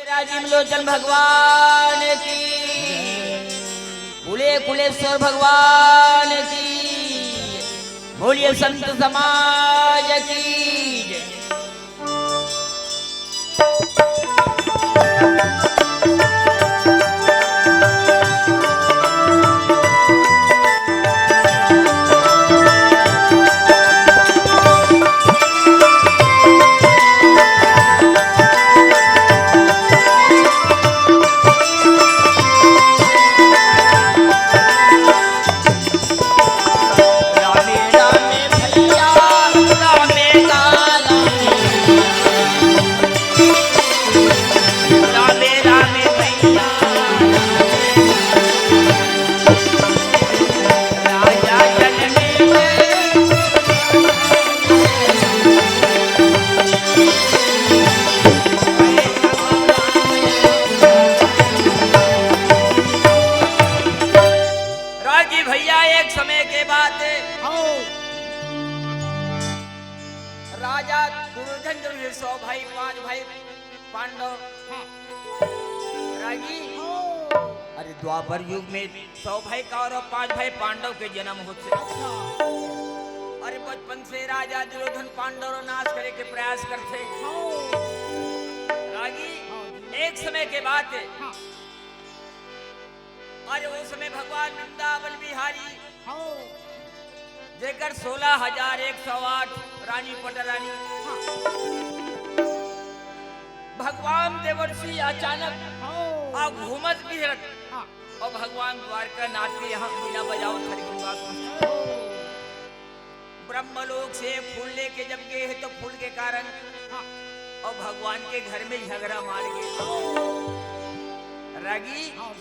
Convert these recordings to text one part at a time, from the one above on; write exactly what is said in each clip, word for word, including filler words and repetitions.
राजीव लोचन भगवान की, कुले कुलेश्वर भगवान की, बोलिए संत समाज की जय। रागी भैया, एक समय के बात है। हाँ। राजा दुर्योधन जो है, सौ भाई, पांच भाई पांडव। हाँ। रागी, हाँ। अरे, द्वापर युग में सौ भाई कौरव, पांच भाई पांडव के जन्म होथे। अच्छा। अरे, बचपन से राजा दुर्योधन पांडव रो नाश करे के प्रयास करथे। हाँ। रागी, हाँ जी। एक समय के बात है। हाँ। अरे, उस समय भगवान वृंदावन बिहारी, हाँ। जेकर सोलह हजार एक सौ आठ रानी पटरानी, हाँ। भगवान देवर्षि अचानक, हाँ। आ घूमत फिरत, हाँ। और भगवान द्वारकानाथ के यहाँ बीना बजाओ थरी गंगा। ब्रह्मलोक से फूल लेके जब गए हैं तो फूल के कारण, हाँ। और भगवान के घर में झगड़ा मार गए। रागी, हाँ।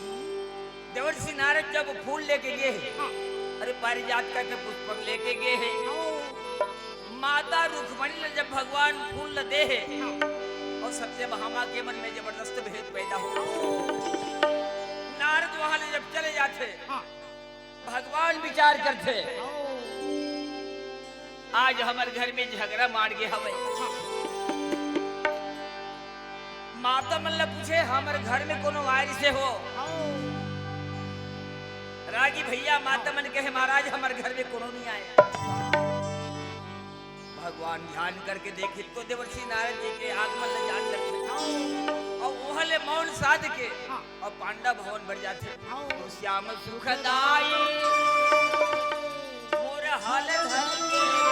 देवर्षि नारद जब फूल लेके गए हैं, हाँ। अरे, पारिजात का के पुष्पक लेके गए हैं। हाँ। माता रुक्मणी ने जब भगवान फूल ल दे हैं, हाँ। और सत्यभामा के मन में जबरदस्त भेद पैदा हो। हाँ। नारद वहां ले जब चले जाते, हाँ। भगवान विचार करथे, आज हमर घर में झगड़ा माड़ गे हवय। माता मन ल पूछे, "हमर घर में कोनो आय रिसे हो?" रागी भैया, माता मन कहे, "महाराज, हमर घर में कोनो नहीं आय।" भगवान ध्यान करके देखे तो देवर्षि नारद जी के आगमन ल जान लेथे। अउ ओह ले मौन साध के अउ पांडव भवन बर जाथे। तो श्याम सुखदाई मोर हाल धन के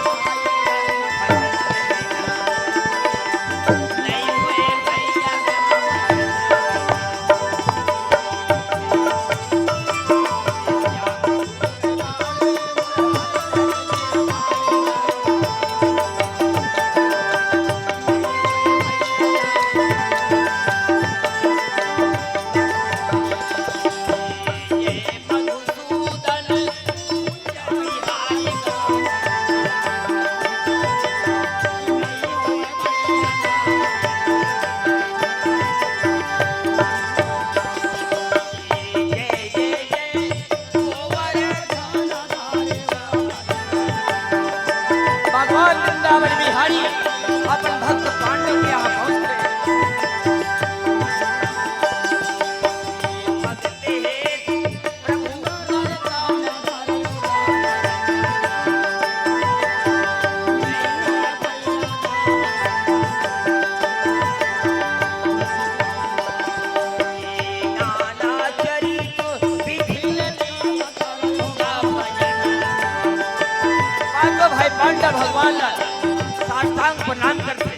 भगवान वृंदावन बिहारी अपन भक्त पांडव के यहाँ पहुंच गए। पांचों भाई पांडव भगवान ला साष्टांग प्रणाम करथे।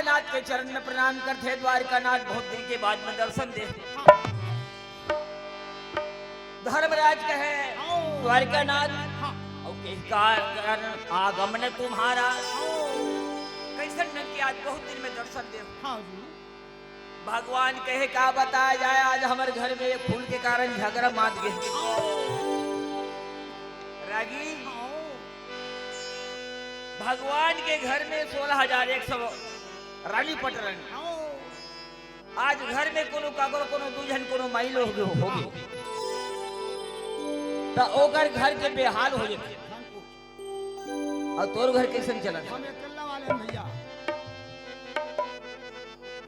नाथ के चरण में प्रणाम करथे, द्वारिका नाथ बहुत दिन के बाद में दर्शन दे। धर्मराज कहे, हाँ। द्वारिका नाथ, हाँ। "अउ के का कारण आगमन तुम्हारा?" हाँ। कइसन ढंग के आज बहुत दिन में दर्शन दे। हाँ जी। भगवान कहे, "का बताया जाए, आज हमर घर में एक फूल के कारण झगड़ा मात गे।" हाँ। रागी, हाँ। भगवान के घर में सोलह हजार एक सौ रानी पटरानी। हाँ। आज घर में कोनो काकरो कोनो दू झन कोनो माई लोग हो गे, हो गे। त ओकर घर के बेहाल हो जाथे। अउ तोर घर कइसन चलत हे? हम अकेला वाले हैं भैया।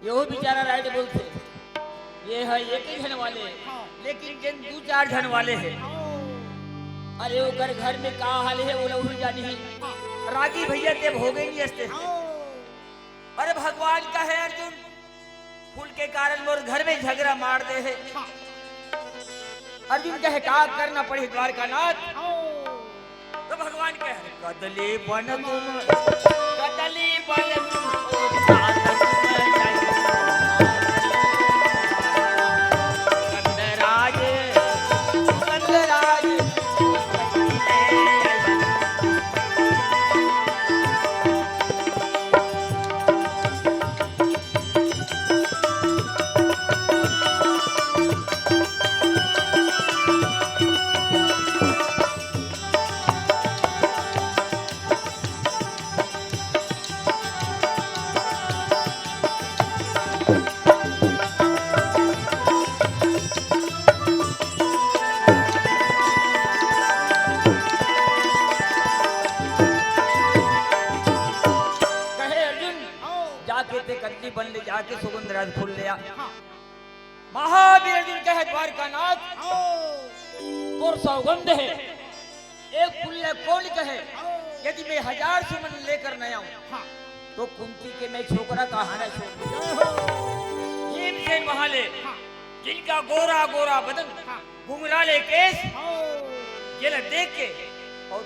यहू बेचारा राइट बोलथे, ये है एक ही झन वाले, हाँ। लेकिन जेन दू चार झन वाले हे, हाँ। अरे ओकर घर में का हाल हे, वो लहू जानी। हाँ। रागी भैया ते भोगे नहीं हंसते। हाँ। अरे भगवान कहे, "अर्जुन, फूल के कारण मोर घर में झगड़ा मार दे हे।" हाँ। अर्जुन कहे, "का करना पड़ही द्वारकानाथ?" हाँ। तो भगवान कहे, "कदली बन तुम, कदली बन तुम, गंधराज, गंधराज।" कहे अर्जुन, हाँ। जाके ते कदली बन ले जाके सुगंधराज फूल ले आ। हाँ। महावीर अर्जुन कहे, "द्वारकानाथ, हाँ। तोर सौगंध हे, एक फूल ले कौन कहे, हाँ। यदि मैं हजार सुमन लेकर न आऊं, हाँ। तो कुंती के मैं छोकरा कहाना छोड़ दूं।" जय हो। भीमसेन वहां ले, हाँ। जिनका गोरा गोरा बदन, हाँ। घुंघराले केस, हाँ। ये ला देख के अउ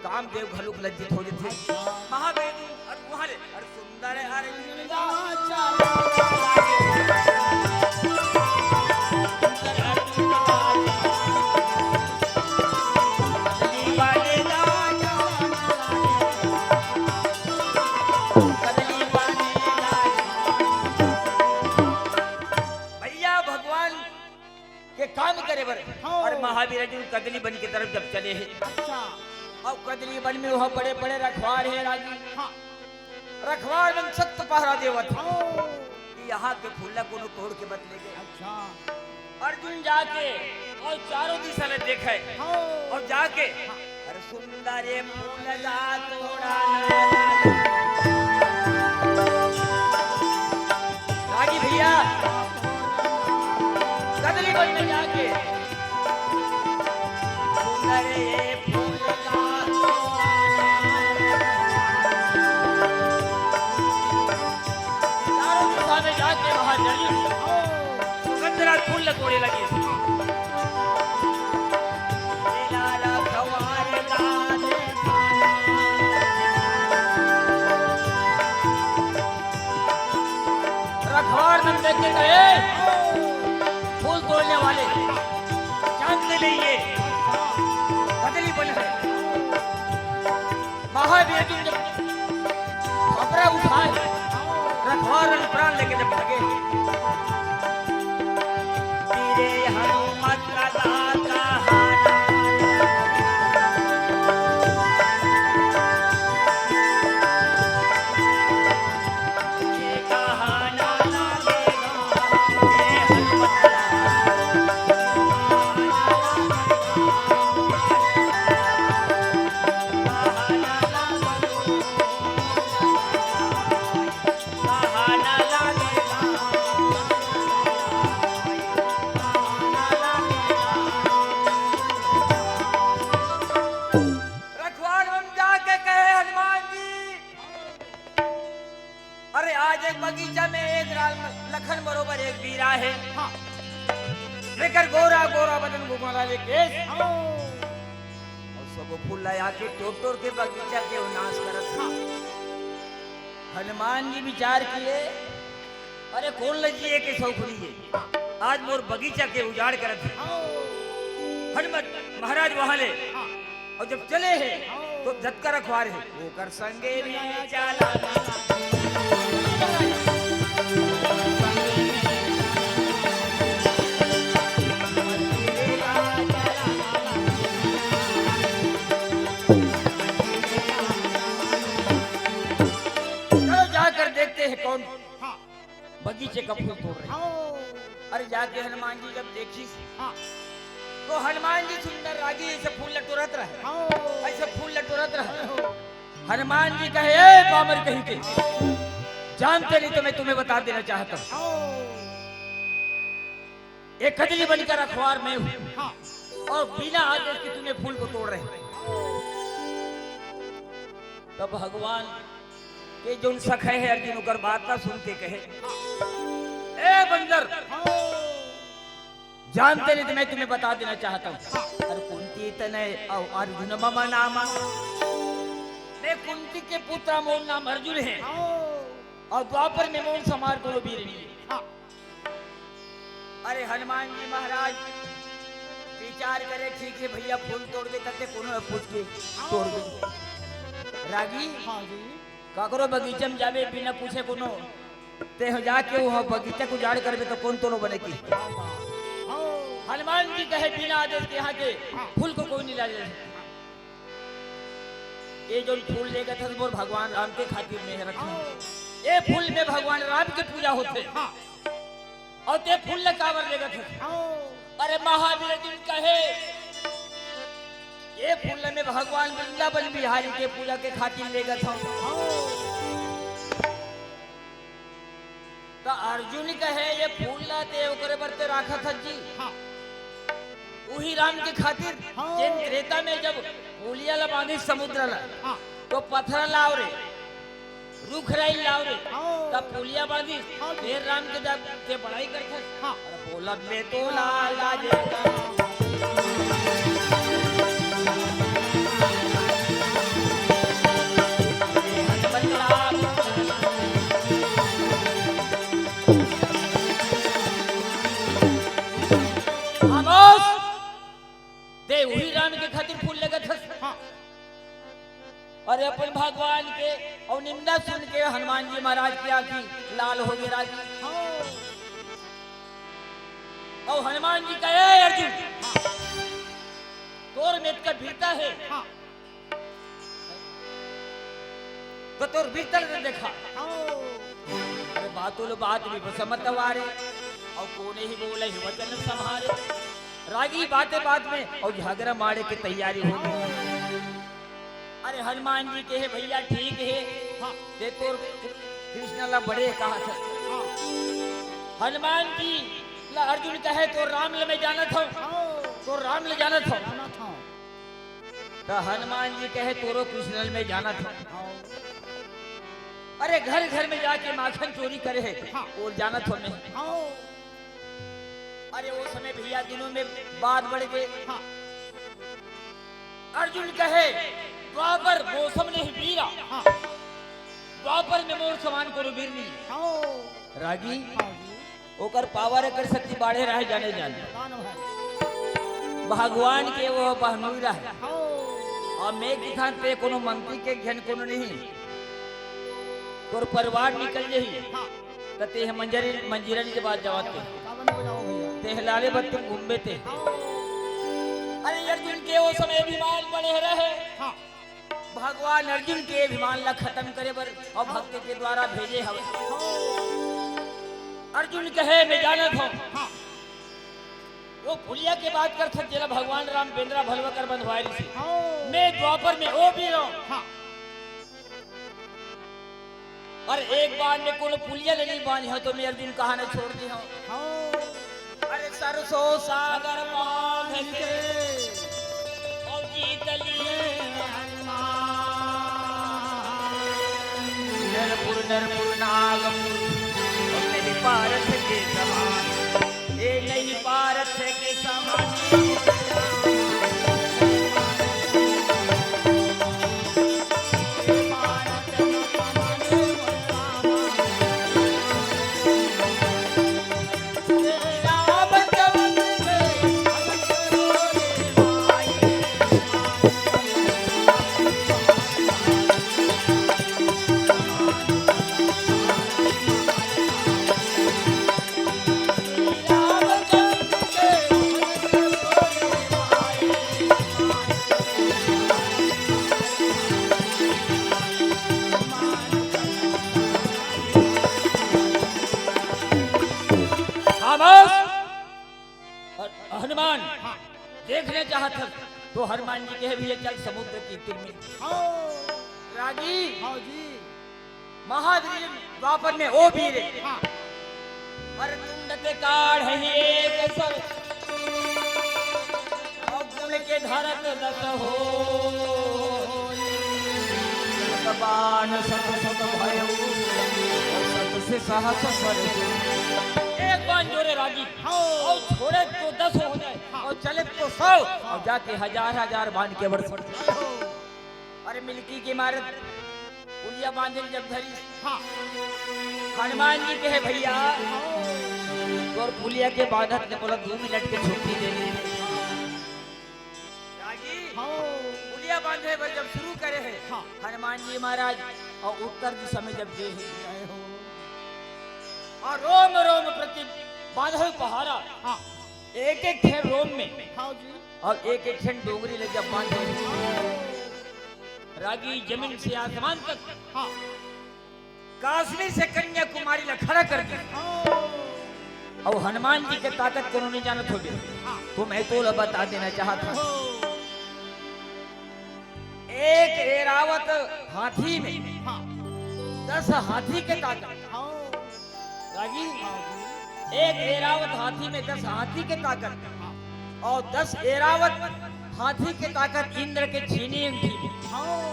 कामदेव घलोक लज्जित हो जथे। अच्छा। महावीर अर्जुन, अरे वहां ले, अरे सुंदर, अरे भैया भगवान के काम करे बर। हाँ। अउ महावीर अर्जुन कदली बन के तरफ जब चले हे, अच्छा। अउ कदली बन में वह बड़े-बड़े रखवार हे रागी। हाँ। रखवार मन सख्त पहरा देवत हे। हाँ। कि यहाँ के फूल ला कोनो तोड़ के मत ले गे। अच्छा। अर्जुन जाके अउ चारों दिशा ले देखे। हाँ। अउ जाके, हाँ। अरे सुंदर ये फूल ला तोड़ा ना। रागी भैया, कदली बन में जाके सुंदर ये फूल ला तोड़ा ना। चारों दिशा में जाके वहां जली सुगंधराज फूल ला तोड़े लगे। रखवार मन देख के कहे, "फूल तोड़ने वाले, जान ले ये कदली बन है।" महावीर अर्जुन जब खपरा उठाए, रखवार प्राण लेके जब भागे, तेरे हनुमत का दाता हाना। रखवार मन जाके कहे, "हनुमान जी, अरे आज एक बगीचा में एक राम लखन बरोबर एक वीर आहे। हाँ। लेकर गोरा गोरा बदन घुंघराले केस। हाँ। अउ सब फूल ला आके टोर टोर के बगीचा के नाश करत हे।" हाँ। हनुमान जी विचार किए, अरे कोन ल जिए के शौक नइ हे, आज मोर बगीचा के उजाड़ करत हे। हनुमत महाराज वहां ले, अउ जब चले हे तो जतका रखवार हे ओकर संगे भी चाला। चलो जाकर देखते हैं कौन बगीचे का फूल तोड़ रहे हैं। अरे जाके हनुमान जी जब देखिस, तो हनुमान जी सुंदर रागी ऐसे फूल ल टोरत रहे, ऐसे फूल ल टोरत रहे। हनुमान जी कहे, ए पामर कहीं के, जानते नहीं तो मैं तुम्हें बता देना चाहता हूँ, एक कजली बनकर रखवार मैं हूँ, और बिना आदेश के तूने फूल को तोड़ रहे। तब भगवान के जोन सखा हे अर्जुन, ओकर बात ला सुन के कहे, ए बंदर, जानते नहीं तो मैं तुम्हें बता देना चाहता हूँ। अरे कुंती तनय अउ अर्जुन मम नाम, मैं कुंती के पुत्र, मोर नाम अर्जुन हे, अउ द्वापर में मोर समान कोनो वीर नइ हे। अरे हनुमान जी महाराज विचार करे, ठीक हे भैया, फूल तोड़बे त कोनो पूछ के तोड़बे। रागी, हाँ जी। काकरो बगीचा में जाबे बिना पूछे कोनो, तें जाके वो बगीचा के उजाड़ करबे त कोन तोड़ो बने की। हनुमान जी कहे, बिना आदेश के यहाँ के फूल को कोई नहीं ला जा। ये जोन फूल लेगत हस मोर भगवान राम के खातिर में रखे। ये फूल में भगवान राम के पूजा होथे। अउ तें फूल ल काबर लेगत हस? अरे महावीर अर्जुन कहे, ये फूल ल मैं भगवान वृंदावन बिहारी के पूजा के खातिर लेगत हंव। त अर्जुन कहे, ये फूल ल तें ओकरे बर तें राखत हस जी। उही राम के खातिर, जेन त्रेता में जब पुलिया ल बांधिस समुद्र ल, तो पथरा लाव रे, रूख राई लाव रे, तब पुलिया बांधिस, फेर राम के जब तें बड़ाई करथस। अरे बोलब में तो लाल आ जाएगा। खामोश! तें उही राम के खातिर फूल लेगत हस। अरे अपन भगवान के अउ निंदा सुन के हनुमान जी महाराज के आंखी लाल हो गे रागी। अउ हनुमान जी कहे, "ए अर्जुन, तोर में अतका वीरता हे, त तोर वीरता ल देखा।" अरे बातों लो बात भी समत वारे, अउ कोने ही बोले ही वचन संभारे। रागी बाते बात में अउ झगरा मारे के तैयारी हो गे। अरे हनुमान जी कहे, "भैया ठीक हे, तें तोर कृष्ण ला बड़े कहा था।" हनुमान जी ला अर्जुन कहे, "तोर राम ल मैं जानत हंव, तोर राम ल जानत हंव।" त हनुमान जी कहे, "तोरो कृष्ण ल मैं जानत हंव।" अरे घर घर में जाके माखन चोरी करे हे, वो जानत हंव मैं। अरे वो समय भैया दिनों में बात बढ़ गे। अर्जुन कहे, "द्वापर मौसम नहीं बीरा, द्वापर में मोर समान कोनो बीर नहीं।" रागी, ओकर पावर, एकर शक्ति बाढ़े रहे जाने जाने। भगवान के वो बहनोई रहे। अउ मैं किथंव तें कोनो मंत्री के घेन कोनो नहीं, तोर परिवार निकल जाही। त तें मंजरी, मंजीरा जी के बाद जावत हे। तें लाले बत्ती घूमबे तें। अरे अर्जुन के वो समय अभिमान बने रहे। भगवान अर्जुन के अभिमान ला खतम करे बर अउ भक्त के द्वारा भेजे हवे। अर्जुन कहे, "मैं जानत हंव।" वो पुलिया के बात करथस, जेला भगवान राम बेंदरा भलवा कर बंधवाय रिहिस। मैं द्वापर में ओ बीर हंव। अउ एक बार में कोनो पुलिया ल नइ बांधे हंव, त मैं अर्जुन कहाना छोड़ दे हंव। अरे सरसों सागर बांध के अउ जीत लिए हनुमान। नरपुर, नरपुर, नागपुर, अउ नहीं पारथ के समान। ए नहीं पारथ के समान। ए पारथ के समान। चाहत हस, तो हनुमान जी कहे, "भैया, चल समुद्र के तीर में।" हाँ। रागी। हाँ जी। महावीर द्वापर में ओ वीर। हाँ। वरतुंड ते काढ़ ही एक सर, अवगुण के धरत दस हो। बाण शत शत भयउ, शत से सहस सर। एक बाण जोरे रागी, हाँ। अउ छोड़े तो दस हो जाए, हाँ। अउ चले तो सौ, अउ जाके हजार हजार बाण के बरस। अरे मिलकी के मारे पुलिया बांधे ल जब धरी। हाँ। हनुमान जी कहे, "भैया, हाँ। तोर पुलिया के बांधत ले मोला दू मिनट के छुट्टी दे दे।" रागी, हाँ। पुलिया बांधे बर जब शुरू करे हे, हाँ। हनुमान जी महाराज अउ उत्तर दिशा में जब गे हे, जय हो। अउ रोम रोम प्रति बांधे पहारा। हाँ। एक एक ठे रोम में। हाँ जी। अउ एक एक ठन डोंगरी ले जब बांधे। रागी जमीन से आसमान तक। हाँ। कश्मीर से कन्याकुमारी ला खड़ा कर दे। हाँ। अउ हनुमान जी के ताकत कोनो नइ जानत होबे। हाँ। तो मैं तोला बता देना चाहत हूँ। हो। एक एरावत हाथी में हाँ। दस हाथी के ताकत। हाँ। रागी, हाँ जी। एक एरावत हाथी में दस हाथी के ताकत। हाँ। अउ दस एरावत हाथी के ताकत इंद्र के छीनी अंगठी में। हाँ।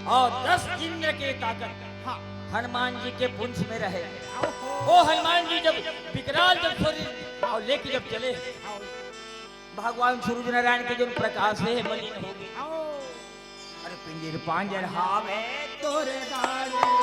अउ दस इंद्र के ताकत हाँ। हनुमान जी के पूंछ में रहे। ओहो। ओ हनुमान जी जब विकराल जब शरीर अउ लेके जब चले, हाँ। भगवान सूरज नारायण के जउन प्रकाश हे मलिन होगे। हाँ। अरे पिंजर पांजर हावे तोरे दारे।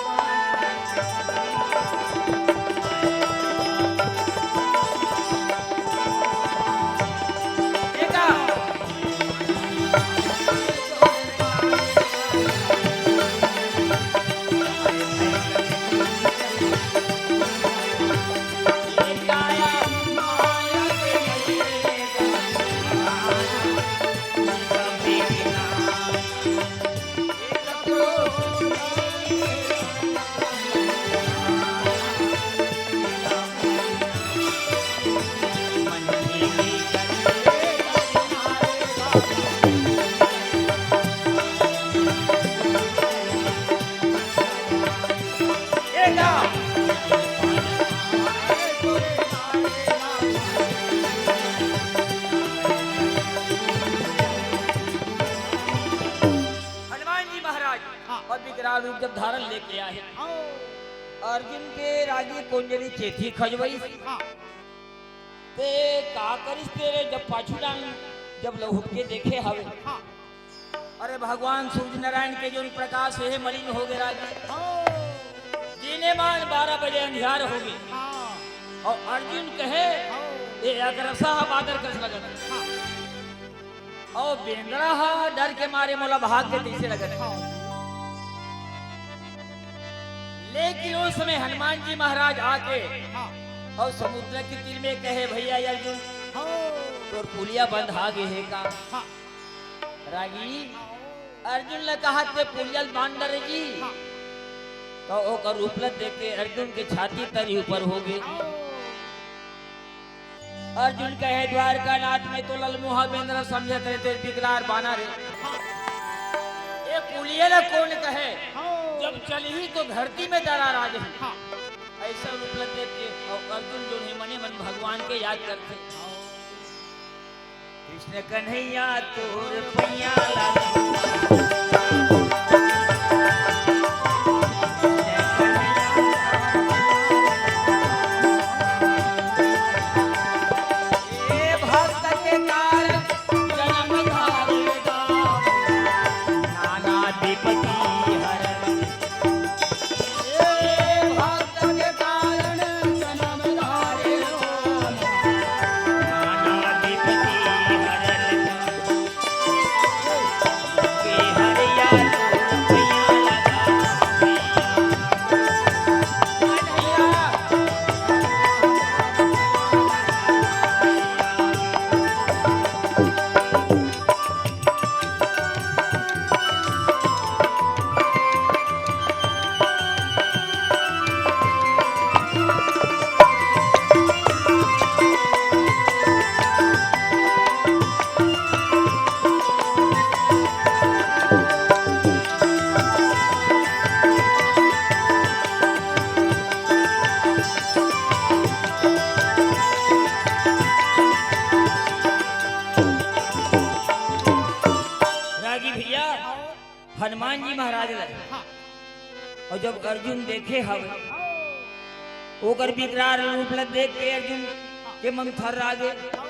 हनुमान जी महाराज हाँ। अउ विकराल रूप जब धारण लेके आए, हाँ। अर्जुन के रागी कोंजरी चेथी खजवई। हाँ। ते का करिस तेरे जब पाछू डांग जब लहुट के देखे हवे? हाँ। अरे भगवान सूरज नारायण के जउन प्रकाश हे मलिन होगे रागी। हाँ। दिने मान बारह बजे अंधियार होगे। हाँ। अउ अर्जुन कहे, हाँ। "ए अकरसा ह बादर कस लगत हे।" हाँ। अउ बेंदरा ह डर के मारे मोला भाग के तइसे लगत हे। हाँ। लेकिन ओ समय हनुमान जी महाराज आके हाँ। अउ समुद्र के तीर में कहे, "भैया अर्जुन, हाँ। तोर पुलिया बंधा गे हे का?" हाँ। रागी, अर्जुन ल कहत हे, "पुलिया ल बांध डरे जी।" हाँ। त ओकर रूप ल देख के अर्जुन के छाती तरी ऊपर होगे। हाँ। अर्जुन कहे, "द्वारका नाथ में तो ललमुहा बेंदरा समझत रहे, ते बिकराल बानर हे। हाँ। ए पुलिया ल कोन कहे? हाँ। जब चलही तो धरती में दरार आ जाही।" हाँ। अइसन रूप ल देख के अउ अर्जुन जउन हे मने मन भगवान के याद करथे। हाँ। कृष्ण कन्हैया तोर पैया लाल। ए भक्त के कारण जन्म धारे गा, नाना विपति हरन। ए भक्त के कारण जन्म धारे हो। नाना विपति हरन के हरिया हनुमान जी महाराज ला। हाँ। अउ जब अर्जुन देखे हवे, हाँ। ओकर विकराल रूप ला देख के अर्जुन के मन थर्रा गे। हाँ।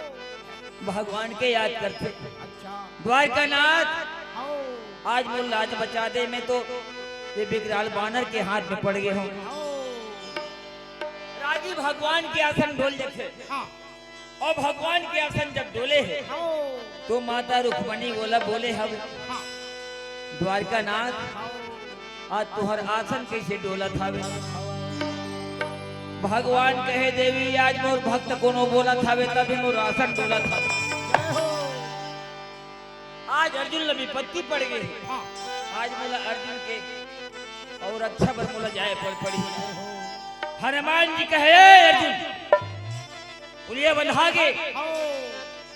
भगवान के याद करथे। अच्छा। द्वारकानाथ, हाँ। आज मोर लाज बचा दे, मैं तो ये विकराल बानर के हाथ में पड़ गे हंव। हाँ। रागी भगवान के आसन डोल जथे। हाँ। अउ भगवान के आसन जब डोले हे, हाँ। तो माता रुक्मणी ओला बोले हवे, हाँ। द्वारकानाथ, हाँ। आज तुहर आसन कइसे डोलत हवे? भगवान कहे, देवी, आज मोर भक्त कोनो बोलत हवे, तभी मोर आसन डोलत हवे। जय हो। आज अर्जुन ला विपत्ति पड़ गे। हाँ। आज मोला अर्जुन के अउ रक्षा बर मोला जाए पड़ पड़ी। हनुमान जी कहे, "ए अर्जुन, पुलिया बंधा गे।" हाँ।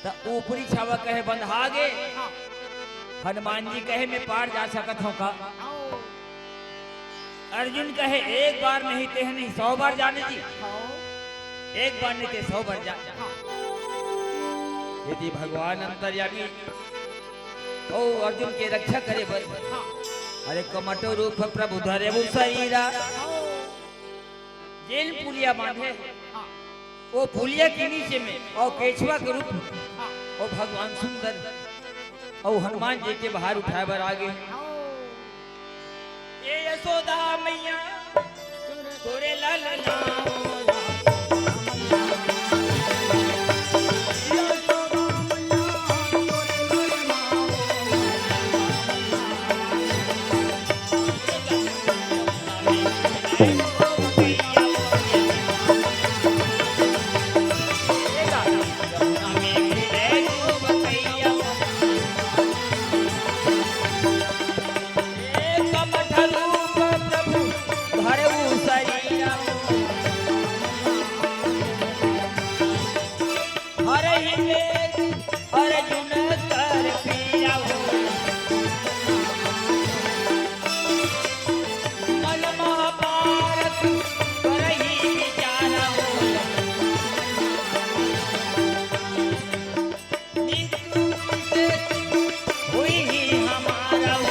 त ऊपरी छावा कहे, "बंधा गे।" हाँ। हनुमान जी कहे, "मैं पार जा सकत हंव का?" हाँ। अर्जुन कहे, "एक बार नहीं ते नहीं, सौ बार जाने जी। हाँ। एक बार नहीं ते सौ बार जा।" हाँ। यदि भगवान अंतर्यामी अउ अर्जुन के रक्षा करे बर, हाँ। अरे कमठ रूप प्रभु धरेउ सरीरा। हाँ। जेन पुलिया बांधे, हाँ। ओ पुलिया के नीचे में अउ केछवा के रूप में, हाँ। अउ भगवान सुंदर अउ हनुमान जी के भार उठाए बर आ गे। हाँ। ए यशोदा मैया, तोरे ललना हो। अर्जुन कर पीरा हो, मन महापारक करही विचारा हो। मृत्यु से हुई ही हमारा हो।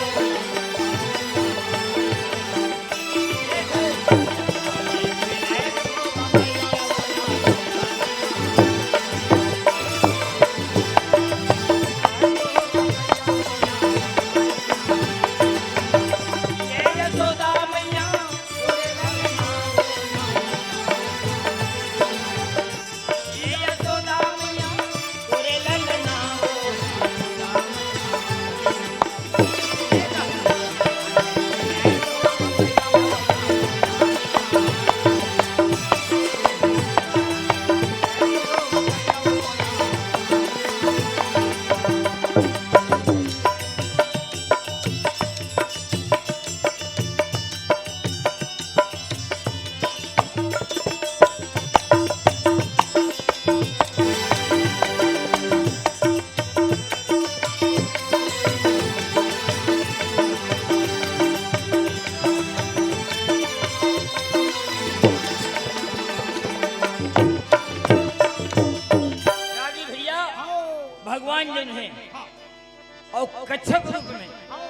रागी भैया, हाँ। भगवान जन हे, हाँ। अउ कच्छप रूप में, हाँ।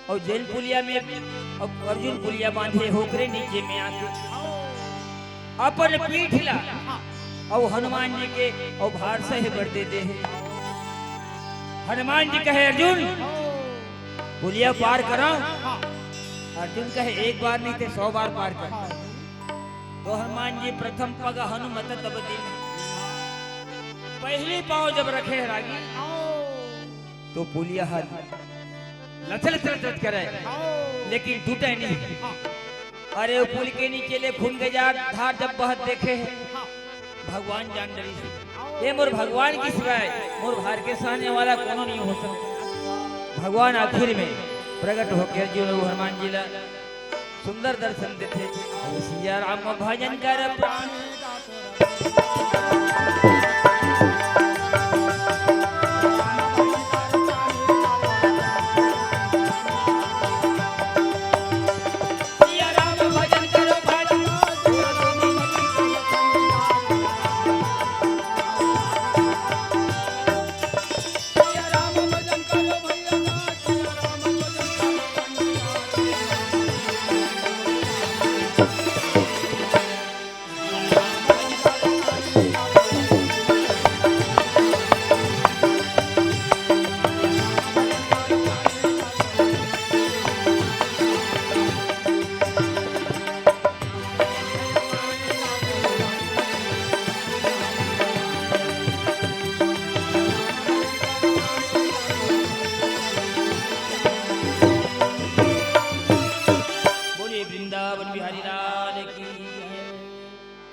अउ जेन पुलिया में, अउ अर्जुन पुलिया बांधे होकरे नीचे में आके, हाँ। अपन पीठ ला, हाँ। अउ हनुमान जी के, अउ भार सहे बर दे दे हे। हनुमान जी कहे, "अर्जुन, हाँ। पुलिया पार करा।" हाँ। अर्जुन कहे, "एक बार नहीं ते सौ बार पार कर।" हाँ। तो हनुमान जी प्रथम पग हनुमत तब दीन्ह। पहली पाँव जब रखे रागी, तो पुलिया हर लथल लथल करे, लेकिन टूटे नहीं। अरे वो पुल के नीचे ले खून के जार धार जब बहत देखे, भगवान जान डरिस। ये मोर भगवान के सिवाय मोर भार के सहने वाला कोनो नहीं हो सकता। भगवान आखिर में प्रकट होके अर्जुन अउ हनुमान जी ला सुंदर दर्शन देथे। सिया राम भजन कर प्राण